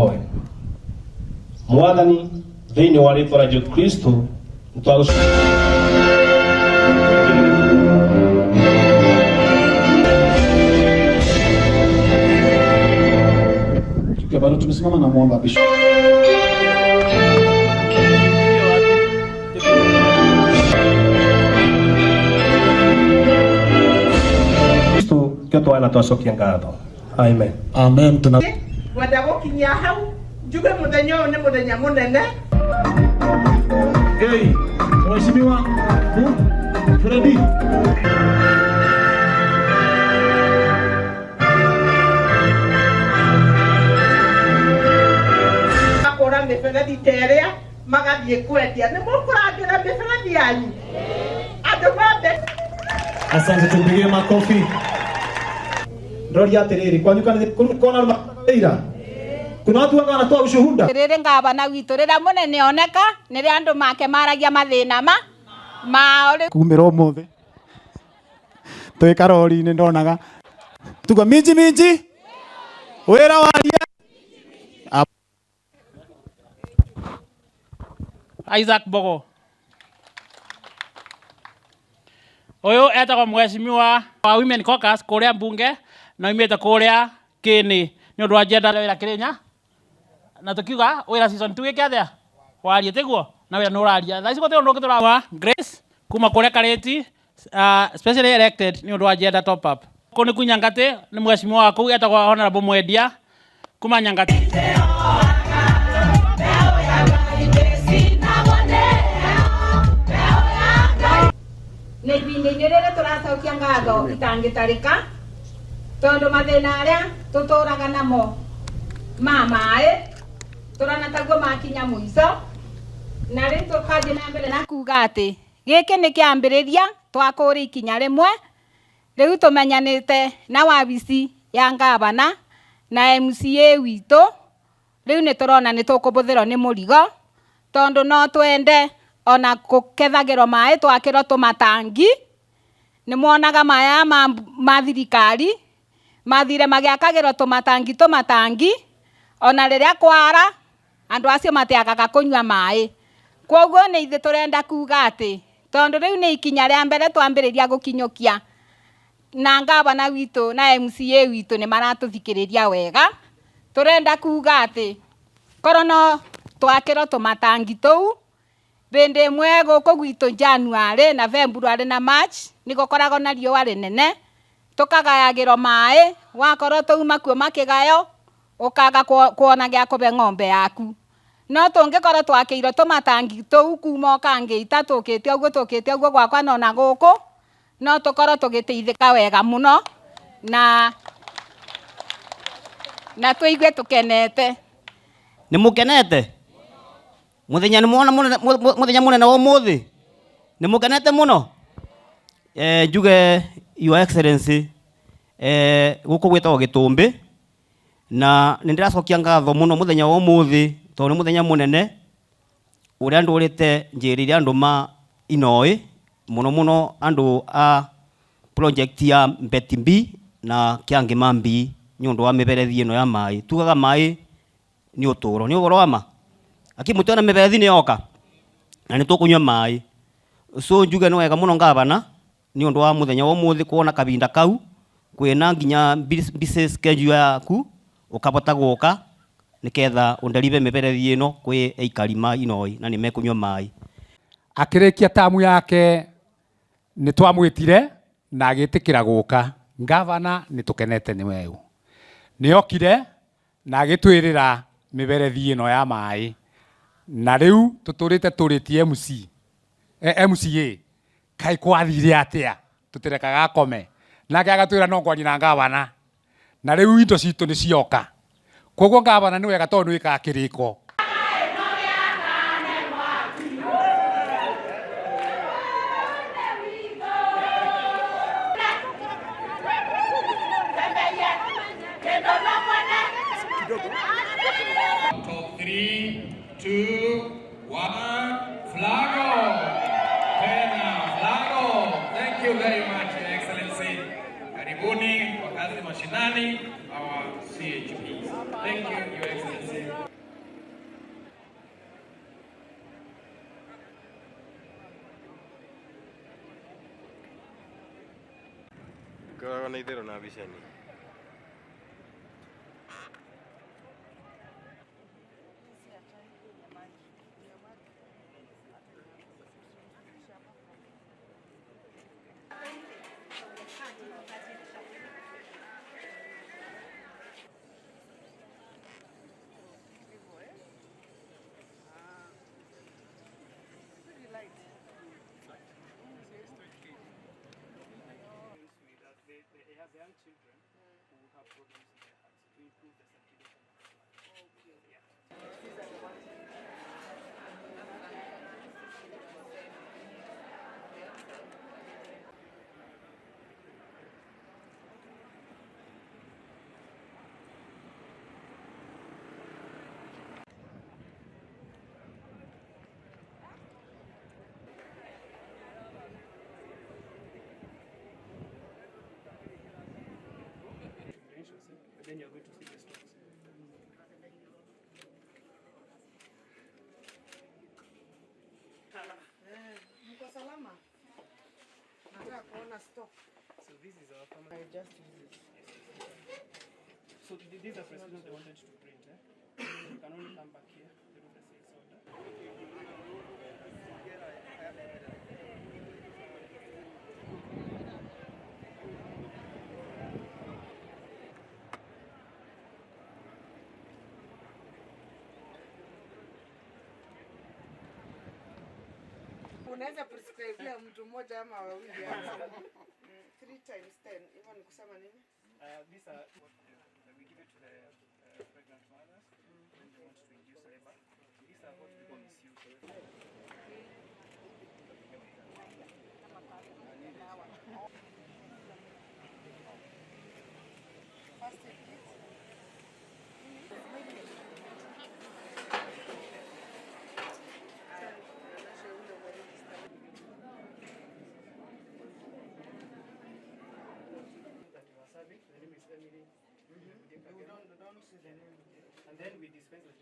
Tũhoe. Mwathani, thĩinĩ wa rĩtwa rĩa Jesu Kristo nĩtwagũ Tukiwa bado tumesimama na muomba Bishop. Kristo kĩo twana twacokia ngatho. Amen. Amen. Tuna Ngwenda gukinyia hau njuge muthenya uyu ni muthenya munene. Hey, Mheshimiwa Freddy. Makora miberethi ta ĩrĩa magathiĩ kwendia nĩ mũkũrangĩra mĩberethi yanyu andũ mambe. Asante, tumpigie makofi. Ndoria atiriri kwanyu kana kona ira. Kuna watu wanga wanatoa ushuhuda. Rĩrĩ ngavana witũ rĩrĩa mũnene oneka nĩrĩa andũ make maragia mathĩna ma mao rĩu. Kumĩra ũmũthĩ twĩ karori-inĩ ndonaga tuga minji minji wĩra waria. Isaac Bogo. Uyu etagwo mheshimiwa wa Women Caucus kuria mbunge na oimite kuria Kini ni undu wa gender wira Kirinya na tukiuga wira season 2 gike athia warie tiguo na wira nuraria thaa ici gutiri undu ungi turawa Grace kuma kuria Kariti, specially elected ni undu wa gender top up kuu ni kunyangati ni mheshimiwa wa kuu etagwo Honorable Mwendia kuma Nyangati. Nä ibinda-inä rä rä tå racokia ngatho itangä tarä ka tondå mathä na arä a tå tå raga namo ma maä tå rona taguo makinya mũico na rä tå kanjä na mbere na kuga atä gä kä nä kä ambä rä ria twakå rä ikinya rä mwe rä u tå menyanä te na wabici ya ngavana na MCA witå rä u nä tå rona nä tå kå bå thä rwo nä må rigo tondå no twende ona kukethagirwo maĩ twakĩrwo tũmatangi nĩ mwonaga maya ma thirikari mathire magĩakagĩrwo tũmatangi tũmatangi ona rĩrĩa kwara andũ acio matiagaga kũnyua maĩ kwoguo nĩ ithuĩ tũrenda kuga atĩ tondũ rĩu nĩ ikinya rĩa mbere twambĩrĩria gũkinyũkia na ngavana witũ na MCA witũ nĩ maratũthikĩrĩria wega tũrenda kuga atĩ korwo no twakĩrwo tũmatangi tũu bindi imwe guku gwitu January na February na March ni gukoragwo na riũa rĩnene tukagayagĩrwo maĩ wakorwo tũuma kuo makĩgayo ũkaga kuona gĩa kũbe ng'ombe yaku no tũngĩkorwo twakĩirwo tũmatangi tũu kuma ũkangĩita tũkĩte ũguo tũkĩte ũguo gwakwa nona gũkũ no tũkorwo tũgĩteithĩka wega mũno na tũigue tũkenete. Nĩ mũkenete? Muthenya ni muona muthenya munene wa umuthi ni mukenete muno. Njuge Your Excellency, guku gwitagwo Gitumbi na ni ndiracokia ngatho muno muthenya wa umuthi tondu ni muthenya munene uria ndurite njirire andu ma Inoi muno muno andu a project ya Mbeti B na Kiangima B ni undu wa miberethi ino ya mai tugaga mai ni uturo ni ugoro wa ma aki mutu na miberethi ni yoka na ni tukunywa mai so njuge ni wega muno ngavana ni undu wa muthenya wa umuthi kuona kabinda kau kwina nginya busy schedule yaku ukabota guka niketha underive miberethi ino kwi aikari ma Inoi na ni mekunywa mai. Akirikia tamu yake ni twamwitire na agitikira guka ngavana ni tukenete ni weu ni okire na agitwirira miberethi ino ya mai na riu tuturite turitie MC MCA kai kwathire atia tutirekaga akome nake agatwira no ngwaria na ngavana na riu indo citu ni cioka koguo ngavana ni wega tondu wikaga kiriko. Top 3, 2, 1, flag off. Tena flag off. Thank you very much, Your Excellency. Karibuni wakazi mashinani, our CHPs. Thank you, Your Excellency. Koragwo na itherũ na biceni. They have young children who have problems in their hearts to improve the circulation of the blood. Okay. Yeah. These are the ones. But then you're going to see the stocks. Mko salama? Nataka kuona stock. So this is our pharmacy. I just use it. Yes. So these are prescriptions they wanted to print. Eh? You can only come back here through the sales order. Unaweza prescribe mtu mmoja ama wawili hapo. 3 times 10, hivyo ni kusema nini? These are what we give it to the pregnant mothers when they want to induce labor. These are what people misuse. First aid kit. That you are serving. The name is Emily. You don't see the name. And then we dispense the